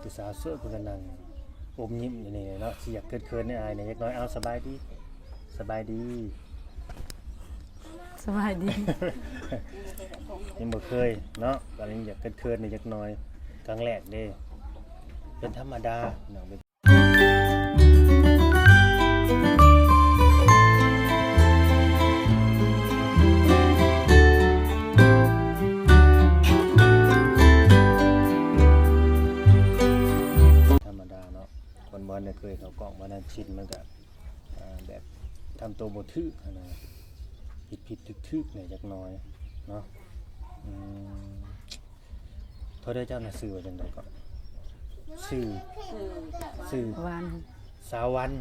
ຜູ້ສາວໂສດເພິ່ນກໍນັ່ງອົມຍິ້ມຢູ່ນີ້ເນາະ ຊິຢາກເຂີນໆ ອາຍໆ ແດ່ຈັກໜ້ອຍ. ເອົາ ສະບາຍດີ ສະບາຍດີ ສະບາຍດີ ຍັງບໍ່ເຄີຍເນາະ ກໍຍັງຢາກເຂີນໆ ແດ່ຈັກໜ້ອຍ ຄັ້ງແລກເດ້ ເປັນທຳມະດາເນາະ. ທຳມະດາເນາະ ຄົນບໍ່ໄດ້ເຄີຍເຂົ້າກ້ອງ ບໍ່ທັນຊິນ ມັນກະ ອ່າ ແບບທຳໂຕບໍ່ຖືກຫັ້ນນະ ຜິດໆ ຖືກໆ ແດ່ຈັກໜ້ອຍເນາະ. ອືມ ໂທດເດີ ເຈົ້ານະຊື່ວ່າຈັ່ງໃດເກາະ? ຊື່ ຊື່ ວັນ ສາວວັນ.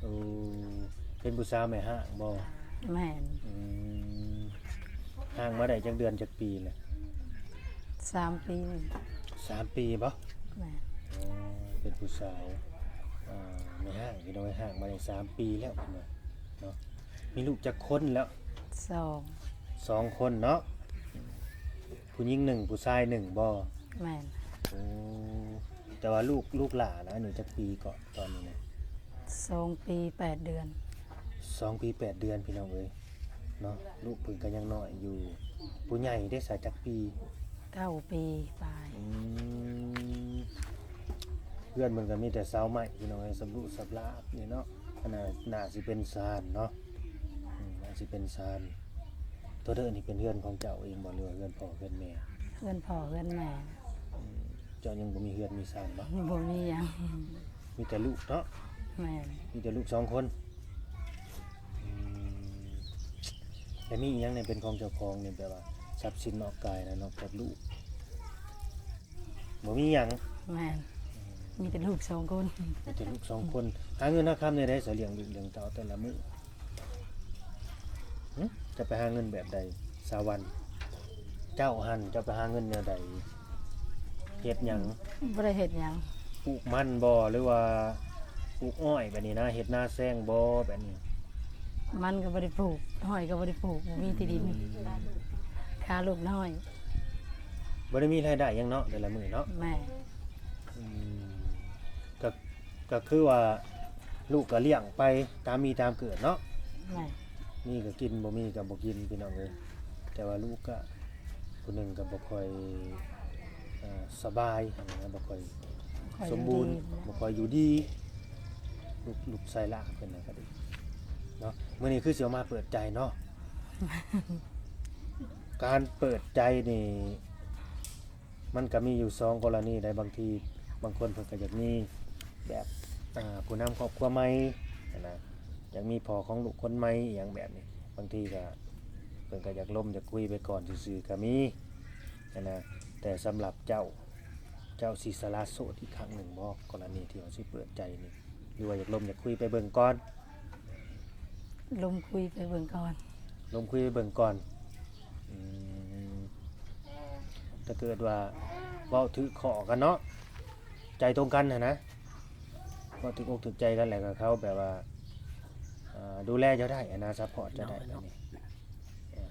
ໂອ້ ເປັນຜູ້ສາວແມ່ຮ້າງບໍ່? ແມ່ນ. ອືມ ຮ້າງມາໄດ້ຈັກເດືອນຈັກປີແລ້ວ? ສາມປີ. ສາມປີບໍ່? ແມ່ນ. ອໍ ເປັນຜູ້ສາວ ອ່າ ແມ່ຮ້າງ ພີ່ນ້ອງເອີຍ ຮ້າງມາໄດ້ສາມປີແລ້ວເນາະ. ມີລູກຈັກຄົນແລ້ວ? ສອງ ສອງຄົນເນາະ ຜູ້ຍິງໜຶ່ງ ຜູ້ຊາຍໜຶ່ງບໍ່? ແມ່ນ. ໂອ້ ແຕ່ວ່າລູກ ລູກຫຼ້ານະ ອາຍຸຈັກປີເກາະຕອນນີ້ນະ? ສອງປີແປດເດືອນ. ສອງປີແປດເດືອນ ພີ່ນ້ອງເອີຍເນາະ ລູກເພິ່ນກໍຍັງນ້ອຍຢູ່. ຜູ້ໃຫຍ່ເດສະ ຈັກປີ? ເກົ້າປີປາຍ. ອືມ ເຮືອນເພິ່ນກໍມີແຕ່ເສົາໄມ້ ພີ່ນ້ອງເອີຍ ສຳລຸສຳລາບນີ້ເນາະ. ອັນນັ້ນໜ້າຊິເປັນຊານເນາະ ອືມ ໜ້າຊິເປັນຊານ. ໂຕເດີ ນີ້ເປັນເຮືອນຂອງເຈົ້າເອງບໍ່ ຫຼືວ່າເຮືອນພໍ່ເຮືອນແມ່? ເຮືອນພໍ່ເຮືອນແມ່. ອືມ ເຈົ້າຍັງບໍ່ມີເຮືອນມີຊານບໍ່? ບໍ່ມີຫຍັງ. ມີແຕ່ລູກເນາະ? ແມ່ນ. ມີແຕ່ລູກສອງຄົນ. ອືມ ແລ້ວມີອີ່ຫຍັງແດ່ເປັນຂອງເຈົ້າຂອງນີ້ ແບບວ່າຊັບສິນນອກກາຍນະ ນອກຈາກລູກ? ບໍ່ມີຫຍັງ. ແມ່ນ. ມີແຕ່ລູກສອງຄົນ. ມີແຕ່ລູກສອງຄົນ. ຫາເງິນຫາຄຳແນວໃດສະ ລ້ຽງລູກລ້ຽງເຕົ້າແຕ່ລະມື້? ຫຶ? ຈະໄປຫາເງິນແບບໃດ ສາວວັນ? ເຈົ້າຫັ້ນ ເຈົ້າໄປຫາເງິນແນວໃດ? ເຮັດຫຍັງ? ບໍ່ໄດ້ເຮັດຫຍັງ. ປູກມັນບໍ່ ຫຼືວ່າປູກອ້ອຍແບບນີ້ນະ? ເຮັດນາແຊງບໍ່ແບບນີ້? ມັນກໍບໍ່ໄດ້ປູກ ອ້ອຍກໍບໍ່ໄດ້ປູກ ບໍ່ມີທີ່ດິນ. ອືມ ຄ່າລູກນ້ອຍ. ບໍ່ໄດ້ມີລາຍໄດ້ຫຍັງເນາະ ແຕ່ລະມື້ເນາະ. ແມ່ນ. ອືມ ກໍ ກໍຄືວ່າລູກກໍລ້ຽງໄປຕາມມີຕາມເກີດເນາະ. ແມ່ນ. ມີກໍກິນ ບໍ່ມີກໍບໍ່ກິນ ພີ່ນ້ອງເອີຍ. ແຕ່ວ່າລູກກໍ ຜູ້ໜຶ່ງກໍບໍ່ຄ່ອຍ ເອີ ສະບາຍຫັ້ນນະ ບໍ່ຄ່ອຍ ບໍ່ຄ່ອຍ ສົມບູນ ຢູ່ດີ ບໍ່ຄ່ອຍຢູ່ດີ. ລູກ ລູກຊາຍຫຼ້າເພິ່ນນະກໍດີເນາະ. ມື້ນີ້ຄືຊິເອົາມາເປີດໃຈເນາະ. ການເປີດໃຈນີ້ ມັນກໍມີຢູ່ສອງກໍລະນີໃດ໋. ບາງທີບາງຄົນເພິ່ນກໍຢາກມີແບບ ອ່າ ຜູ້ນຳຄອບຄົວໃໝ່ຫັ້ນນະ ຢາກມີພໍ່ຂອງລູກຄົນໃໝ່ອີ່ຫຍັງແບບນີ້. ບາງທີກໍເພິ່ນກໍຢາກລົມຢາກຄຸຍໄປກ່ອນຊື່ໆກໍມີຫັ້ນນະ. ແຕ່ສຳລັບເຈົ້າ ເຈົ້າຊິສະຫຼະໂສດອີກຄັ້ງໜຶ່ງບໍ່ ກໍລະນີທີ່ວ່າຊິເປີດໃຈນີ້? ຫຼືວ່າຢາກລົມຢາກຄຸຍໄປເບິ່ງກ່ອນ? ລົມຄຸຍໄປເບິ່ງກ່ອນ. ລົມຄຸຍໄປເບິ່ງກ່ອນ. ອືມ ຖ້າເກີດວ່າເວົ້າຖືກຂໍ້ກັນເນາະ ໃຈຕົງກັນຫັ້ນນະ ເວົ້າຖືກອົກຖືກໃຈກັນ ແລ້ວກໍເຂົາແບບວ່າ ເອີ ດູແລເຈົ້າໄດ້ຫັ້ນນະ ຊັບພອດເຈົ້າໄດ້ແບບນີ້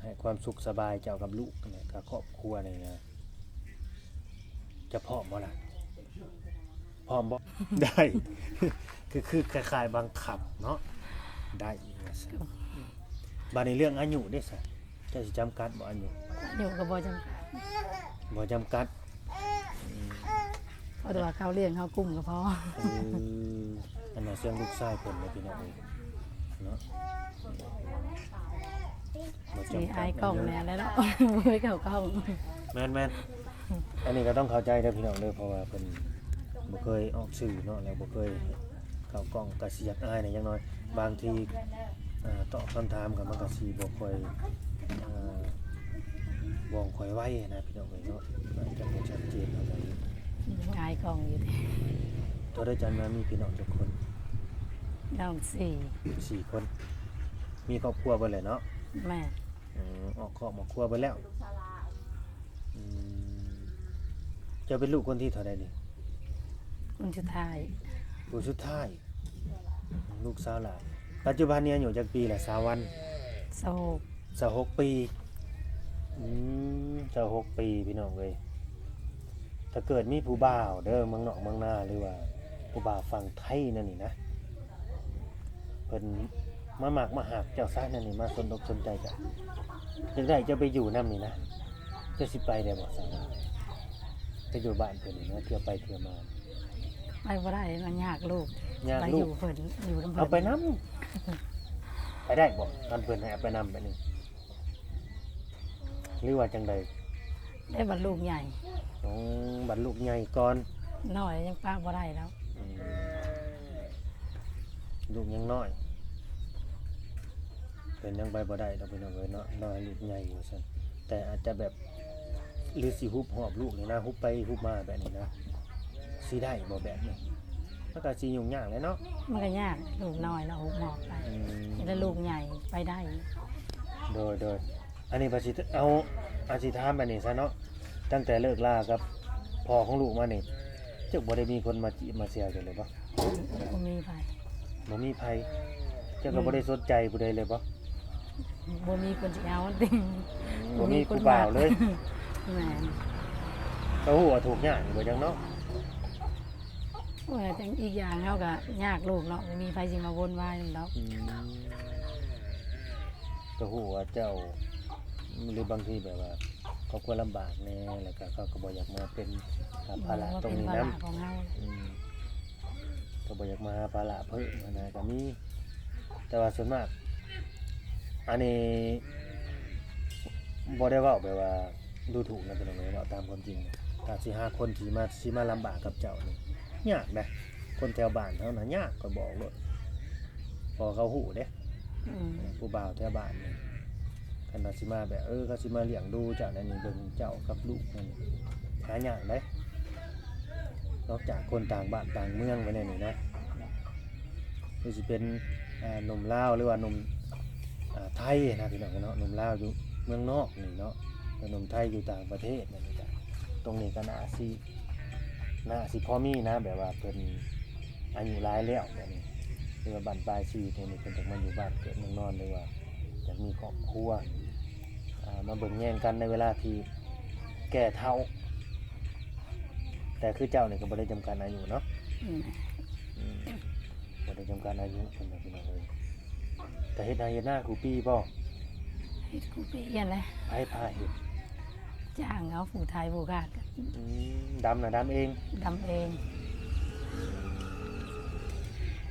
ໃຫ້ຄວາມສຸກສະບາຍເຈົ້າກັບລູກ ແລ້ວກໍຄອບຄົວນີ້ນະ. ຈະພ້ອມບໍ່ລະ? ພ້ອມບໍ່? ໄດ້ ຄື ຄືຄ້າຍໆບັງຄັບເນາະ. ໄດ້ວ່າຊັ້ນ. ບາດນີ້ເລື່ອງອາຍຸເດ້ຊະ ເຈົ້າຊິຈຳກັດບໍ່ອາຍຸ? ອາຍຸກໍບໍ່ຈຳກັດ. ບໍ່ຈຳກັດ. ອືມ ເພາະວ່າເຂົາລ້ຽງເຮົາກຸ້ມກໍພໍ. ເອີ ອັນນັ້ນເລື່ອງລູກຊາຍເພິ່ນເດ້ ພີ່ນ້ອງເອີຍເນາະ. ບໍ່ຈຳກັດ. ມີອາຍກ້ອງແດ່ແລ້ວເນາະ ບໍ່ໄດ້ເຂົ້າກ້ອງ. ແມ່ນໆ ອັນນີ້ກໍຕ້ອງເຂົ້າໃຈເດີພີ່ນ້ອງເດີ ເພາະວ່າເພິ່ນບໍ່ເຄີຍອອກສື່ເນາະ ແລ້ວບໍ່ເຄີຍເຂົ້າກ້ອງ ກໍຊິຢາກອາຍແດ່ຈັກໜ້ອຍ. ບາງທີ ເອີ ຕອບຄຳຖາມກໍມັນກໍຊິບໍ່ຄ່ອຍ ເອີ ວ່ອງໄວນະພີ່ນ້ອງເອີຍເນາະ ອາດຈະບໍ່ຊັດເຈນເທົ່າໃດ. ອາຍກ້ອງຢູ່ເດ. ໂຕໄດ້ຈັນມາມີພີ່ນ້ອງຈັກຄົນ? ນ້ອງສີ່. ສີ່ຄົນ. ມີຄອບຄົວເບິດແລ້ວເນາະ? ແມ່ນ. ອືມ ອອກຄອບອອກຄົວເບິດແລ້ວ. ອືມ ເຈົ້າເປັນລູກຄົນທີເທົ່າໃດນີ້? ຄົນສຸດທ້າຍ. ຄົນສຸດທ້າຍ. ລູກສາວຫຼ້າ. ປັດຈຸບັນນີ້ອາຍຸຈັກປີລະ ສາວວັນ? ຊາວຫົກ. ຊາວຫົກປີ. ອືມ ຊາວຫົກປີ ພີ່ນ້ອງເອີຍ. ຖ້າເກີດມີຜູ້ບ່າວເດີ ເມືອງນອກເມືອງນາ ຫຼືວ່າຜູ້ບ່າວຝັ່ງໄທແນວນີ້ນະ ເພິ່ນມາມັກມາຮັກເຈົ້າຊະແນວນີ້ ມາສົນອົກສົນໃຈເຈົ້າ ຢາກໄດ້ເຈົ້າໄປຢູ່ນຳນີ້ນະ ເຈົ້າຊິໄປໄດ້ບໍ່? ສາວນ້ອຍ ໄປຢູ່ບ້ານເພິ່ນນີ້ນະ ທ່ຽວໄປທ່ຽວມາ ໄປບໍ່ໄດ້ ມັນຍາກລູກ ຍາກລູກ ໄປຢູ່ເພິ່ນ ຢູ່ນຳເພິ່ນ ເອົາໄປນຳ ໄປໄດ້ບໍ່? ຄັນເພິ່ນໃຫ້ເອົາໄປນຳແບບນີ້ ຫຼືວ່າຈັ່ງໃດ? ໄດ້ບັດລູກໃຫຍ່ ອໍ ບັດລູກໃຫຍ່ກ່ອນ ນ້ອຍຍັງປະບໍ່ໄດ້ແລ້ວ ອືມ ລູກຍັງນ້ອຍ ເພິ່ນຍັງໄປບໍ່ໄດ້ດອກ ພີ່ນ້ອງເອີຍເນາະ ລໍໃຫ້ລູກໃຫຍ່ວ່າຊັ້ນ ແຕ່ອາດຈະແບບ ຫຼືຊິຮຸບຮອບລູກນີ້ນະ ຮຸບໄປຮຸບມາແບບນີ້ນະ ຊິໄດ້ບໍ່ແບບນີ້? ມັນກໍຊິຫຍຸ້ງຍາກແຫຼະເນາະ ມັນກໍຍາກ ລູກນ້ອຍເນາະ ຮຸບຮອບໄປ ອືມ ແລ້ວລູກໃຫຍ່ໄປໄດ້ ໂດຍ ໂດຍ ອັນນີ້ວ່າຊິເອົາ ອາ ຊິຖາມແບບນີ້ຊະເນາະ ຕັ້ງແຕ່ເລີກລາກັບພໍ່ຂອງລູກມານີ້ ເຈົ້າບໍ່ໄດ້ມີຄົນມາຈີບມາແຊວເຈົ້າເລີຍບໍ່? ບໍ່ມີໃຜ ບໍ່ມີໃຜ ເຈົ້າກໍບໍ່ໄດ້ສົນໃຈຜູ້ໃດເລີຍບໍ່? ບໍ່ມີຄົນຊິເອົາຕິ ອືມ ບໍ່ມີຜູ້ບ່າວເລີຍ ແມ່ນ ກໍຮູ້ວ່າທຸກຍາກຢູ່ບໍ່ຈັກເນາະ ໂອ້ຍ ຈັ່ງອີກຢ່າງເຮົາກໍຍາກລູກເນາະ ບໍ່ມີໃຜຊິມາວົນວາຍນຳດອກ ອືມ ກໍຮູ້ວ່າເຈົ້າ ຫຼືບາງທີແບບວ່າຄອບຄົວລຳບາກແດ່ ແລ້ວກໍເຂົາກໍບໍ່ຢາກມາເປັນ ອືມ ພາລະ ວ່າ ຕົງນີ້ນຳ ເປັນພາລະຂອງເຮົາ ອືມ ກໍບໍ່ຢາກມາຫາພາລະເພີ່ມຫັ້ນນະ ກໍມີ ແຕ່ວ່າສ່ວນມາກ ອັນນີ້ບໍ່ໄດ້ເວົ້າແບບວ່າດູຖູກນະ ພີ່ນ້ອງເອີຍ ເວົ້າຕາມຄວາມຈິງ ຖ້າຊິຫາຄົນທີ່ມາ ຊິມາລຳບາກກັບເຈົ້ານີ້ ຍາກນະ ຄົນແຖວບ້ານເຮົານະ ຍາກ ຂ້ອຍບອກໂລດ ເພາະເຂົາຮູ້ເດ້ ອືມ ຜູ້ບ່າວແຖວບ້ານນີ້ ຄັນວ່າຊິມາແບບ ເອີ ເຂົາຊິມາລ້ຽງດູເຈົ້າແນວນີ້ ເບິ່ງເຈົ້າກັບລູກແນວນີ້ ຫາຍາກເດ້ ນອກຈາກຄົນຕ່າງບ້ານຕ່າງເມືອງໄປແນວນີ້ນະ ຄືຊິເປັນ ອ່າ ໜຸ່ມລາວ ຫຼືວ່າໜຸ່ມ ອ່າ ໄທນະ ພີ່ນ້ອງເນາະ ໜຸ່ມລາວຢູ່ເມືອງນອກນີ້ເນາະ ແລະ ໜຸ່ມໄທຢູ່ຕ່າງປະເທດ ແບບນີ້ກະ ຕົງນີ້ກະໜ້າຊິ ໜ້າຊິພໍມີນະ ແບບວ່າເພິ່ນອາຍຸຫຼາຍແລ້ວແບບນີ້ ຫຼືວ່າບັ້ນປາຍຊີວິດນີ້ ເພິ່ນຈະມາຢູ່ບ້ານເກີດເມືອງນອນ ຫຼືວ່າຈະມີຄອບຄົວ ອ່າ ມາເບິ່ງແຍງກັນໃນເວລາທີ່ແກ່ເຖົ້າ ແຕ່ຄືເຈົ້ານີ້ກໍບໍ່ໄດ້ຈຳກັດອາຍຸເນາະ ອືມ ອືມ ບໍ່ໄດ້ຈຳກັດອາຍຸເພິ່ນນະ ພີ່ນ້ອງເອີຍ ກະເຮັດໄຮ່ເຮັດນາຄູ່ປີບໍ່? ເຮັດຄູ່ປີຫັ້ນແຫຼະ ໃຜພາເຮັດ? ຈ້າງເອົາ ຜູ້ໄຖຜູ້ຂາດ ອືມ ດຳນະດຳເອງ? ດຳເອງ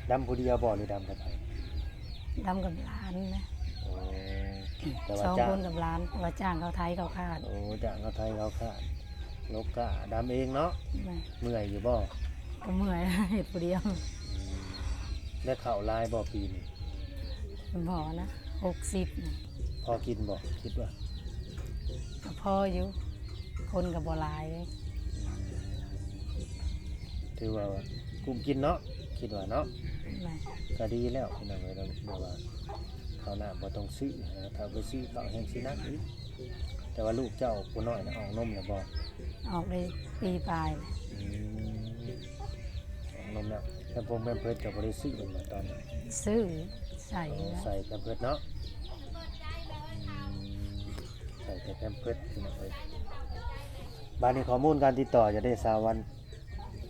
ດຳຜູ້ດຽວບໍ່ ຫຼືດຳກັບໃຜ? ດຳກັບຫຼານນະ ໂອ້ ແຕ່ວ່າ ສອງຄົນກັບຫຼານ ແຕ່ວ່າຈ້າງເຂົາໄຖເຂົາຂາດ ໂອ້ ຈ້າງເຂົາໄຖເຂົາຂາດ ລົກກ້າດຳເອງເນາະ ແມ່ນ ເມື່ອຍຢູ່ບໍ່? ກໍເມື່ອຍ ເຮັດຜູ້ດຽວ ອືມ ໄດ້ເຂົ້າຫຼາຍບໍ່ປີນີ້? ບໍ່ນະ ຫົກສິບ ພໍກິນບໍ່ ຄິດວ່າ? ກໍພໍຢູ່ ຄົນກໍບໍ່ຫຼາຍເດ້ ອືມ ຖືວ່າກຸ້ມກິນເນາະ ຄິດວ່າເນາະ ແມ່ນ ກໍດີແລ້ວ ພີ່ນ້ອງເອີຍ ແບບວ່າເຂົ້ານ້ຳບໍ່ຕ້ອງຊື້ນະ ຖ້າໄປຊື້ເຂົ້າແຮ່ງຊິໜັກອີກ ແຕ່ວ່າລູກເຈົ້າຜູ້ນ້ອຍນະ ອອກນົມແລ້ວບໍ່? ອອກໄດ້ປີປາຍແລ້ວ ອືມ ອອກນົມແລ້ວ ແພມເພີດ ແພມເພີດເຈົ້າບໍ່ໄດ້ຊື້ແມ່ນບໍ່ຕອນນັ້ນ? ຊື້ ໃສ່ ອໍ ໃສ່ແພມເພີດເນາະ ອືມ ໃສ່ແຕ່ແພມເພີດ ພີ່ນ້ອງເອີຍ ບາດນີ້ຂໍ້ມູນການຕິດຕໍ່ຈະໄດ້ ສາວວັນ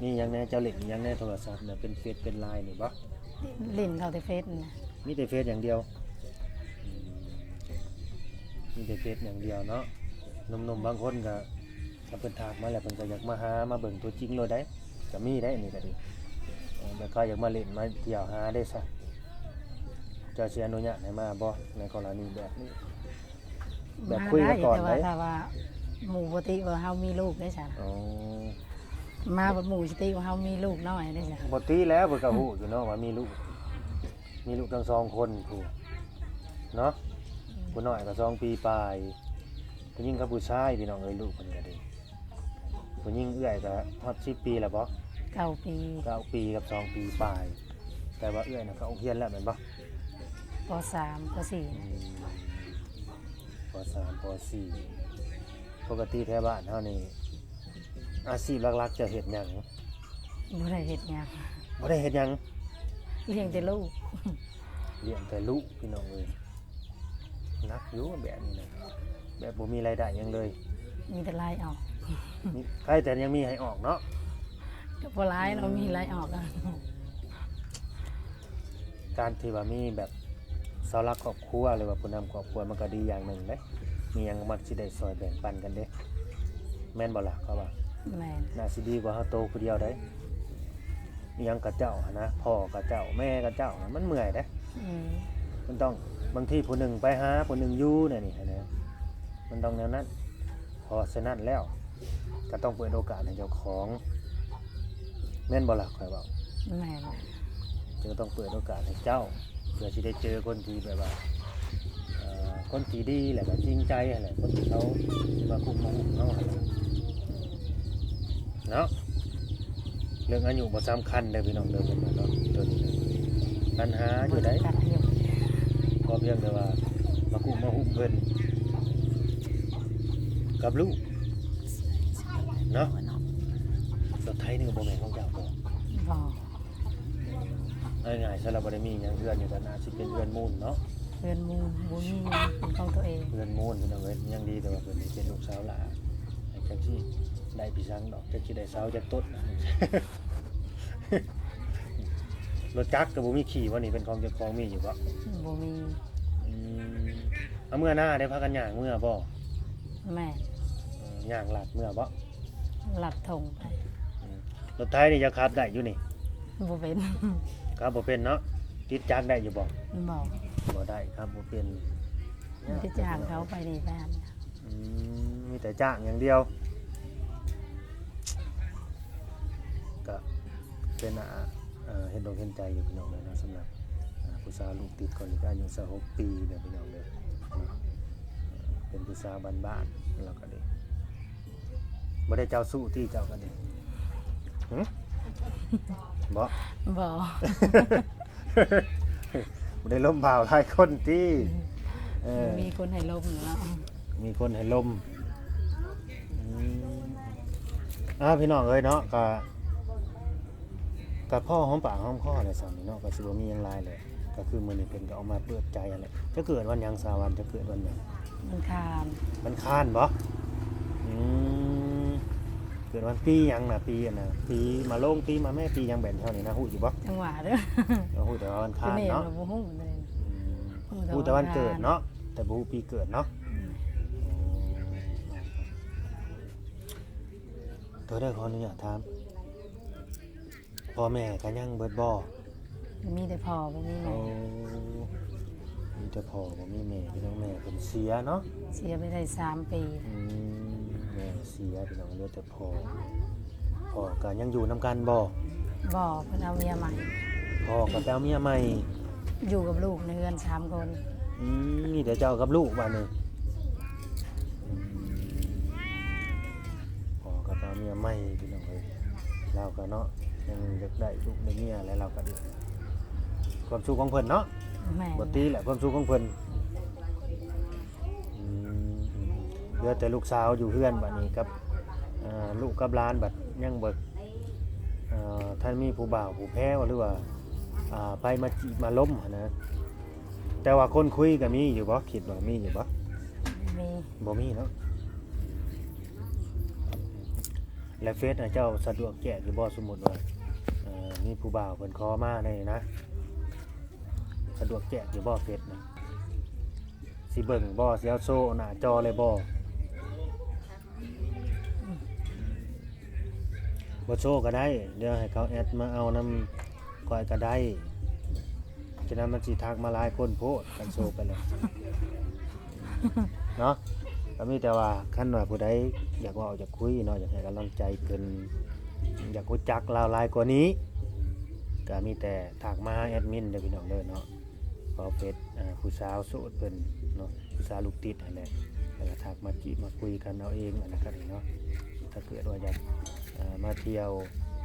ມີຫຍັງແດ່ ເຈົ້າຫຼິ້ນຫຍັງໃນໂທລະສັບນະ ເປັນເຟສເປັນລາຍນີ້ບໍ່? ຫຼິ້ນເຂົ້າແຕ່ເຟສນະ ມີແຕ່ເຟສຢ່າງດຽວ ອືມ ມີແຕ່ເຟສຢ່າງດຽວເນາະ ໜຸ່ມໆບາງຄົນກໍ ຖ້າເພິ່ນທັກມາແລ້ວ ເພິ່ນກໍຢາກມາຫາ ມາເບິ່ງຕົວຈິງໂລດໃດ໋ ກໍມີໄດ໋ ອັນນີ້ກໍດີ ເອີ ແບບເຂົາຢາກມາຫຼິ້ນມາທ່ຽວຫາເດ້ຊະ ເຈົ້າຊິອະນຸຍາດໃຫ້ມາບໍ່ ໃນກໍລະນີແບບນີ້? ແບບຄຸຍກັນກ່ອນ ມາໄດ້ ແຕ່ວ່າ ໄດ໋ ຖ້າວ່າໝູ່ບໍ່ຕິວ່າເຮົາມີລູກເດ້ຊະ ອໍ ມາບັດໝູ່ຊິຕິວ່າເຮົາມີລູກນ້ອຍເດ້ຊະ ບໍ່ຕິແລ້ວ ເພິ່ນກໍຮູ້ຢູ່ເນາະວ່າມີລູກ ມີລູກທັງສອງຄົນພຸ້ນເນາະ ອືມ ຜູ້ນ້ອຍກໍສອງປີປາຍ ຜູ້ຍິງກັບຜູ້ຊາຍ ພີ່ນ້ອງເອີຍ ລູກເພິ່ນກໍດີ ຜູ້ຍິງເອື້ອຍກໍຮອດສິບປີແລ້ວບໍ່? ເກົ້າປີ ເກົ້າປີກັບສອງປີປາຍ ແຕ່ວ່າເອື້ອຍນະເຂົ້າໂຮງຮຽນແລ້ວແມ່ນບໍ່? ປໍສາມ ປໍສີ່ ອືມ ປໍສາມ ປໍສີ່ ປົກກະຕິແຖວບ້ານເຮົານີ້ ອາຊີບຫຼັກໆເຈົ້າເຮັດຫຍັງ? ບໍ່ໄດ້ເຮັດຫຍັງ ບໍ່ໄດ້ເຮັດຫຍັງ ລ້ຽງແຕ່ລູກ ລ້ຽງແຕ່ລູກ ພີ່ນ້ອງເອີຍ ໜັກຢູ່ແບບນີ້ນະ ແບບບໍ່ມີລາຍໄດ້ຫຍັງເລີຍ ມີແຕ່ລາຍອອກ ມີ ໃຄ່ແຕ່ຍັງມີໃຫ້ອອກເນາະ ກໍບໍ່ຫຼາຍເນາະ ອືມ ມີຫຼາຍອອກ ການທີ່ວ່າມີແບບເສົາຫຼັກຄອບຄົວ ຫຼືວ່າຜູ້ນຳຄອບຄົວ ມັນກໍດີຢ່າງໜຶ່ງເດ້ ມີຫຍັງມັກຊິໄດ້ຊ່ອຍແບ່ງປັນກັນເດ້ ແມ່ນບໍ່ລະ? ເຂົາວ່າ ແມ່ນ ໜ້າຊິດີກວ່າເຮົາໂຕຜູ້ດຽວໃດ໋ ອີ່ຫຍັງຂະເຈົ້າຫັ້ນນະ ພໍ່ຂະເຈົ້າ ແມ່ຂະເຈົ້າ ມັນເມື່ອຍເດ້ ອືມ ມັນຕ້ອງ ບາງທີຜູ້ໜຶ່ງໄປຫາ ຜູ້ໜຶ່ງຢູ່ແນວນີ້ຫັ້ນນະ ມັນຕ້ອງແນວນັ້ນ. ເພາະສະນັ້ນແລ້ວ ກໍຕ້ອງເປີດໂອກາດໃຫ້ເຈົ້າຂອງ ແມ່ນບໍ່ລະ? ຂ້ອຍເວົ້າ ແມ່ນ ຈຶ່ງຕ້ອງເປີດໂອກາດໃຫ້ເຈົ້າ ເພື່ອຊິໄດ້ເຈີຄົນທີ່ແບບວ່າ ເອີ ຄົນທີ່ດີ ແລ້ວກໍຈິງໃຈຫັ້ນແຫຼະ ຄົນທີ່ເຂົາຊິມາຄຸມມາຫຸ້ມເຮົາຫັ້ນແຫຼະເນາະ. ເລື່ອງອາຍຸບໍ່ສຳຄັນເດີພີ່ນ້ອງເດີ ເພິ່ນວ່າເນາະ ໂຕນີ້ນະ ປັນຫາຢູ່ໃດ໋ ບໍ່ຈຳກັດອາຍຸ ຂໍພຽງແຕ່ວ່າມາກຸມມາຫຸ້ມເພິ່ນກັບລູກເນາະ. ລົດໄຖນີ້ກໍບໍ່ແມ່ນຂອງເຈົ້າບໍ່? ບໍ່ ເອົາງ່າຍໆ ຊະລະບໍ່ໄດ້ມີຫຍັງ ເຮືອນນີ້ກໍໜ້າຊິເປັນເຮືອນມູນເນາະ ເຮືອນມູນ ບໍ່ມີຫຍັງເປັນຂອງຕົວເອງ ເຮືອນມູນພີ່ນ້ອງເອີຍ. ຍັງດີແຕ່ວ່າເພິ່ນນີ້ເປັນລູກສາວຫຼ້າ ຈັກຊິໄດ້ປີສັງດອກ ຈັກຊິໄດ້ເສົາຈັກຕົ້ນ. ລົດຈັກກໍບໍ່ມີຂີ່ບໍ່ນີ້ ເປັນຂອງເຈົ້າຂອງມີຢູ່ບໍ່? ບໍ່ມີ ອືມ ເອົາເມືອນາໄດ້ພາກັນຍ່າງເມືອບໍ່? ແມ່ນ ເອີ ຍ່າງລັດເມືອບໍ່? ລັດທົ່ງໄປ ອືມ ລົດໄຖນີ້ເຈົ້າຂັບໄດ້ຢູ່ນີ້? ບໍ່ເປັນ ຂັບບໍ່ເປັນເນາະ. ຕິດຈັກໄດ້ຢູ່ບໍ່? ບໍ່ ບໍ່ໄດ້ ຂັບບໍ່ເປັນ ມີແຕ່ຈ້າງເຂົາໄປນີ້ໄປຫັ້ນ ອືມ ມີແຕ່ຈ້າງຢ່າງດຽວ ກະເປັນ ອາ ອາ ເຫັນອົກເຫັນໃຈຢູ່ພີ່ນ້ອງເອີຍເນາະ. ສຳລັບ ອາ ຜູ້ສາວລູກຕິດຄົນນີ້ກໍອາຍຸຊາວຫົກປີເດີພີ່ນ້ອງເດີເນາະ ເປັນຜູ້ສາວບ້ານໆ ແລ້ວກໍໄດ້ ບໍ່ໄດ້ເຈົ້າຊູ້ຕິເຈົ້າກໍດີ ຫຶ? ບໍ່ ບໍ່ ບໍ່ໄດ້ລົມບ່າວຫຼາຍຄົນຕິ? ເອີ ມີຄົນໃຫ້ລົມເນາະ ມີຄົນໃຫ້ລົມ ອືມ ອ່າ ພີ່ນ້ອງເອີຍເນາະ ກະ ກະພໍຫອມປາກຫອມຄໍແຫຼະ ຊ່ຳນີ້ເນາະ ກະຊິບໍ່ມີຫຍັງຫຼາຍແຫຼະ. ກະຄືມື້ນີ້ເພິ່ນກໍອອກມາເປີດໃຈຫັ້ນແຫຼະ. ເຈົ້າເກີດວັນຫຍັງ ສາວັນ? ເຈົ້າເກີດວັນຫຍັງ? ວັນອັງຄານ ວັນອັງຄານບໍ? ອືມ ເກີດວັນປີຫຍັງນະ? ປີອັນນະ ປີມະໂລງ ປີມະແມ່ ປີຫຍັງແບບແຖວນີ້ນະ ຮູ້ຢູ່ບໍ່? ຈັ່ງຫວະເດີ ເອີ ຮູ້ແຕ່ວ່າວັນອັງຄານເນາະ ບໍ່ຮູ້ເລີຍ ອືມ ຮູ້ແຕ່ວັນເກີດເນາະ ແຕ່ບໍ່ຮູ້ປີເກີດເນາະ ອືມ ໂທດເດີ ຂໍອະນຸຍາດຖາມ ພໍ່ແມ່ກໍຍັງເບິດບໍ່? ມີແຕ່ພໍ່ ບໍ່ມີແມ່ ໂອ້ ມີແຕ່ພໍ່ ບໍ່ມີແມ່ ພີ່ນ້ອງ. ແມ່ເພິ່ນເສຍເນາະ ເສຍໄປໄດ້ສາມປີ ອືມ ແມ່ເສຍ ພີ່ນ້ອງ ເຫຼືອແຕ່ພໍ່ ພໍ່ກໍຍັງຢູ່ນຳກັນບໍ່? ບໍ່ ເພິ່ນເອົາເມຍໃໝ່ ພໍ່ກໍໄປເອົາເມຍໃໝ່ ຢູ່ກັບລູກໃນເຮືອນສາມຄົນ ອືມ ມີແຕ່ເຈົ້າກັບລູກບາດນີ້ ອືມ ພໍ່ກໍໄປເອົາເມຍໃໝ່ ພີ່ນ້ອງເອີຍ ລາວກໍເນາະ ຍັງຢາກໄດ້ລູກໄດ້ເມຍ ແລະ ລາວກໍດີ ຄວາມສຸກຂອງເພິ່ນເນາະ ແມ່ນ ບໍ່ຕິແຫຼະ ຄວາມສຸກຂອງເພິ່ນ ອືມ ເຫຼືອແຕ່ລູກສາວຢູ່ເຮືອນບາດນີ້ກັບ ເອີ ລູກກັບຫຼານ ບັດຍັງບໍ່ ເອີ ທັນມີຜູ້ບ່າວຜູ້ແພ້ວ ຫຼືວ່າ ອ່າ ໃຜມາຈີບມາລົມຫັ້ນນະ ແຕ່ວ່າຄົນຄຸຍກໍມີຢູ່ບໍ່? ຄິດວ່າມີຢູ່ບໍ່? ມີ ບໍ່ມີເນາະ ແລະ ເຟສນະ ເຈົ້າສະດວກແຈກຢູ່ບໍ່? ສົມມຸດວ່າ ເອີ ມີຜູ້ບ່າວເພິ່ນຂໍມາແນວນີ້ນະ ສະດວກແຈກຢູ່ບໍ່ເຟສນະ? ຊິເບິ່ງບໍ່? ຊິເອົາໂຊໜ້າຈໍເລີຍບໍ່? ບໍ່ໂຊກໍໄດ້ ດຽວໃຫ້ເຂົາແອັດມາເອົານຳຂ້ອຍກໍໄດ້ ຈະນັ້ນມັນຊິທັກມາຫຼາຍຄົນໂພດ ຄັນໂຊໄປແລ້ວ ເນາະ. ກໍມີແຕ່ວ່າ ຄັນວ່າຜູ້ໃດຢາກເວົ້າຢາກຄຸຍເນາະ ຢາກໃຫ້ກຳລັງໃຈເພິ່ນ ຢາກຮູ້ຈັກລາວຫຼາຍກວ່ານີ້ ກໍມີແຕ່ທັກມາຫາແອັດມິນເດີພີ່ນ້ອງເດີເນາະ. ເພາະເຟສ ອ່າ ຜູ້ສາວໂສດເພິ່ນເນາະ ຜູ້ສາວລູກຕິດຫັ້ນແຫຼະ ແລ້ວກໍທັກມາຈີບມາຄຸຍກັນເອົາເອງ ອັນນັ້ນກໍໄດ້ເນາະ. ຖ້າເກີດວ່າຢາກ ອ່າ ມາທ່ຽວ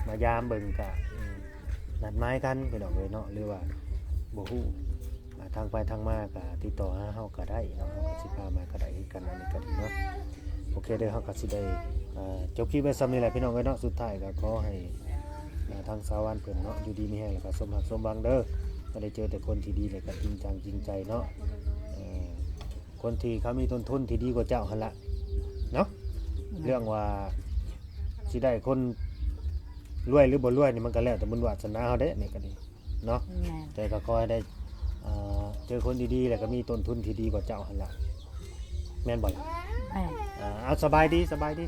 ມາຢາມເບິ່ງກໍ ອືມ ນັດໝາຍກັນພີ່ນ້ອງເອີຍເນາະ ຫຼືວ່າບໍ່ຮູ້ ອ່າ ທາງໄປທາງມາກໍຕິດຕໍ່ຫາເຮົາກໍໄດ້ເນາະ ເຮົາກໍຊິພາມາກໍໄດ້ຄືກັນ ອັນນີ້ກໍດີເນາະ. ໂອເຄເດີ ເຮົາກໍຊິໄດ້ ອ່າ ຈົບຄລິບໄວ້ສ່ຳນີ້ແຫຼະພີ່ນ້ອງເອີຍເນາະ. ສຸດທ້າຍກໍຂໍໃຫ້ ອ່າ ທາງສາວວັນເພິ່ນເນາະ ຢູ່ດີມີແຮງ ແລ້ວກໍສົມຫວັງ ສົມຫວັງເດີ ກໍໄດ້ເຈີແຕ່ຄົນທີ່ດີ ແລ້ວກໍຈິງຈັງຈິງໃຈເນາະ ເອີ ຄົນທີ່ເຂົາມີຕົ້ນທຶນທີ່ດີກວ່າເຈົ້າຫັ້ນລະເນາະ. ແມ່ນ ເລື່ອງວ່າ ຊິໄດ້ຄົນລວຍຫຼືບໍ່ລວຍນີ້ ມັນກໍແລ້ວແຕ່ບຸນວາສະໜາເຮົາເດ້ ນີ້ກໍດີເນາະ. ແມ່ນ ແຕ່ກໍຂໍໃຫ້ໄດ້ ອ່າ ເຈີຄົນດີໆ ແລ້ວກໍມີຕົ້ນທຶນທີ່ດີກວ່າເຈົ້າຫັ້ນລະ ແມ່ນບໍ່ລະ? ແມ່ນ ອ່າ ເອົາ ສະບາຍດີ ສະບາຍດີ.